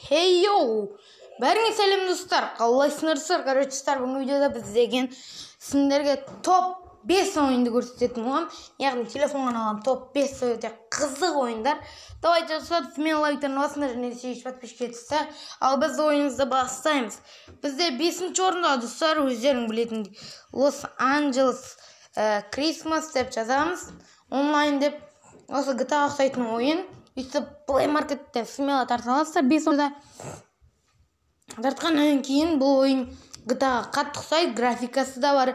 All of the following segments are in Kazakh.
Хей йоу! Бәріңе сәлем, достар! Қалайсыңдар, достар? Короче, достар, бүгінгі видеода біз деген сендерге топ 5 ойынды көрсететін боламын. Яғни телефонға арналған топ 5 өте қызық ойындар. Давайте, достар, смело лайктарын басыңдар және 8 подписчикке түссе. Ал біз ойынымызды бастаймыз. Бізде 5 орында, достар, өздерің білетіндей, Лос Анджелес Christmas деп жазамыз. Онлайн деп осы GTA ұқсайтын ойын. Өйтіп Play Market'тен смело тарта аласыздар 5 орында. Тартқаннан кейін бұл ойын GTA-ға қатты ұқсайды, графикасы да бар.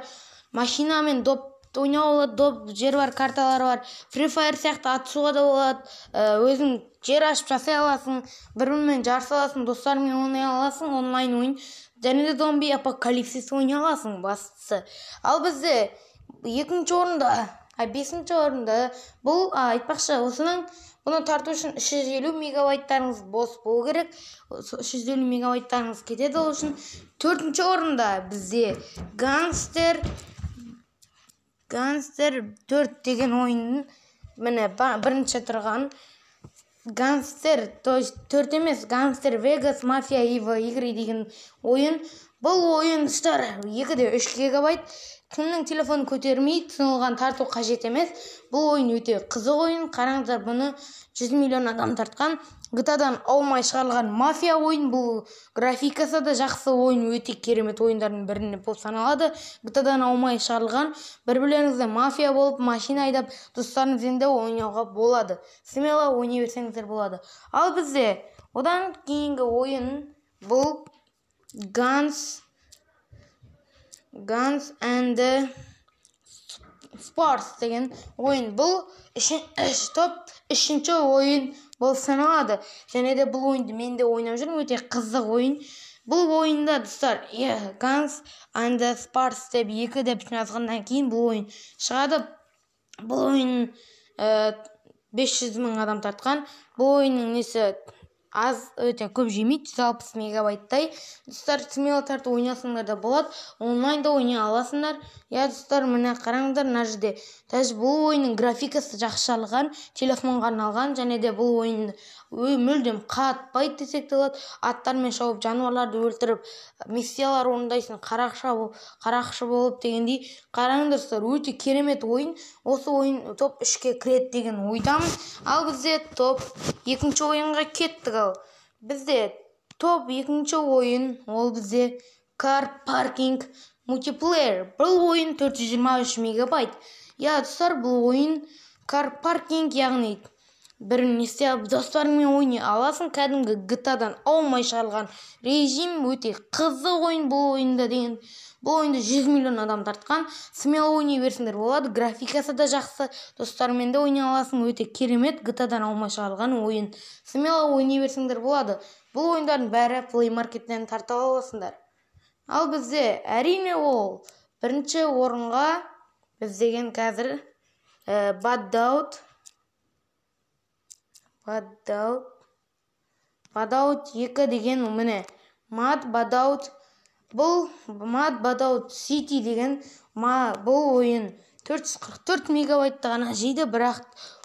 Машинамен доп ойнауға болады, доп жер бар, карталар бар. Free Fire сияқты атысуға да болады. Өзің жер ашып жасай аласың, бір-бірімен жарыса аласың, достарыңмен ойнай аласың, онлайн ойын. Және де зомби апокалипсис ойнай аласың, бастысы. Ал бізде екінші орында, бесінші орында бұл, айтпақшы, осының бұны тарту үшін 350 мегабайттарыңыз бос болу керек. 350 мегабайттарыңыз кетеді ол үшін. Төртінші орында бізде Гангстер 4 деген ойынның, міне, бірінші тұрған Гангстер, то есть 4 емес, Гангстер Вегас Мафия Ива игры деген ойын. Бұл ойын, достар, 2,3 гигабайт. Кімнің телефонын көтермейді, оған тарту қажет емес. Бұл ойын өте қызық ойын. Қараңыздар, бұны 100 миллион адам тартқан. GTA-дан аумай шығарылған мафия ойын. Бұл графикасы да жақсы ойын, өте керемет ойындардың біріне болып саналады. GTA-дан аумай шығарылған, бір-бірлеріңізді мафия болып, машина айдап, достарыңызбен де ойнауға болады. Смело ойнай берсеңіздер болады. Ал бізде одан кейінгі ойын бұл Guns and Sports деген ойын. Бұл топ үшінші ойын болып саналады. Және де бұл ойынды мен де ойнап жүрмін, өте қызық ойын. Бұл ойында, достар, Guns and Sports деп екі деп жазғаннан кейін бұл ойын шығады. Бұл ойын 500 мың адам тартқан. Бұл ойынның несі аз, өте көп жемейді, 160 мегабайттай. Достар, смело тартып ойнасаңдар да болады, онлайн да ойнай аласыңдар. Иә, достар, міне, қараңдар, мына жерде даже бұл ойынның графикасы жақсы шығарылған, телефонға арналған. Және де бұл ойын мүлдем қатпайды десек те болады. Аттармен шауып, жануарларды өлтіріп, миссиялар орындайсың, қарақшы болып дегендей. Қараңдар, достар, өте керемет ойын. Осы ойын топ 3-ке кіреді деген ойдамын. Ал бізде топ екінші ойынға кеттік. Ал бізде топ екінші ойын ол бізде Car Parking Multiplayer. Бұл ойын 423 мегабайт. Иә, достар, бұл ойын Car Parking, яғни бір не достарыңмен ойнай аласың, кәдімгі GTA-дан аумай шығарылған режим. Өте қызық ойын. Бұл ойында деген, бұл ойынды 100 миллион адам тартқан. Смело ойнай берсеңдер болады, графикасы да жақсы, достарыңмен де ойнай аласың. Өте керемет GTA-дан аумай шығарылған ойын, смело ойнай берсеңдер болады. Бұл ойындардың бәрі Play Market'тен тарта аласыңдар. Ал бізде, әрине, ол бірінші орынға біз деген қазір Бадаут 2 деген, міне, Мад Бадаут. Бұл Мад Бадаут Сити деген ма, бұл ойын 444 мегабайтты ғана жейді. Бірақ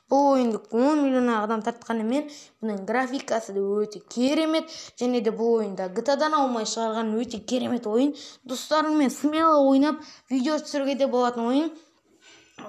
бұл ойынды 10 миллион адам тартқанымен, бұның графикасы да өте керемет. Және де бұл ойында GTA-дан аумай шығарған өте керемет ойын. Достарыңмен смело ойнап, видео түсіруге де болатын ойын.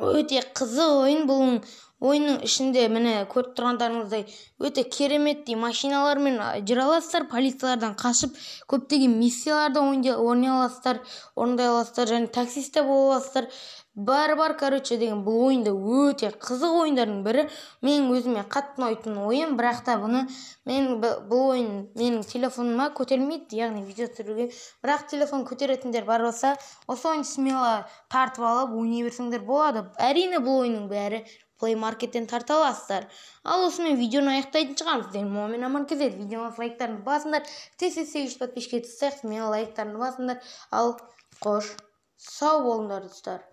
Өте қызық ойын. Бұл ойынның ішінде, міне, көріп тұрғандарыңыздай, өте кереметтей машиналармен жүре аласыздар, полициялардан қашып, көптеген миссияларды ойнай аласыздар, орындай аласыздар және таксист те бола аласыздар, бәрі бар. Короче деген, бұл ойында өте қызық ойындардың бірі, менің өзіме қатты ұнайтын ойын. Бірақ та бұны мен, бұл ойын менің телефоныма көтерілмейді, яғни видео түсіруге. Бірақ телефон көтеретіндер бар болса, осы ойынды смело тартып алып ойнай берсеңдер болады. Әрине, бұл ойынның бәрі Play Market'тен тарта аласыздар. Ал осымен видеоны аяқтайтын шығармыз. Сіздермен Момин Аман KZ. Видеоға лайктарын басыңдар. Тез тез 800 подписчикке түссек, смело лайктарын басыңдар. Ал қош, сау болыңдар, достар.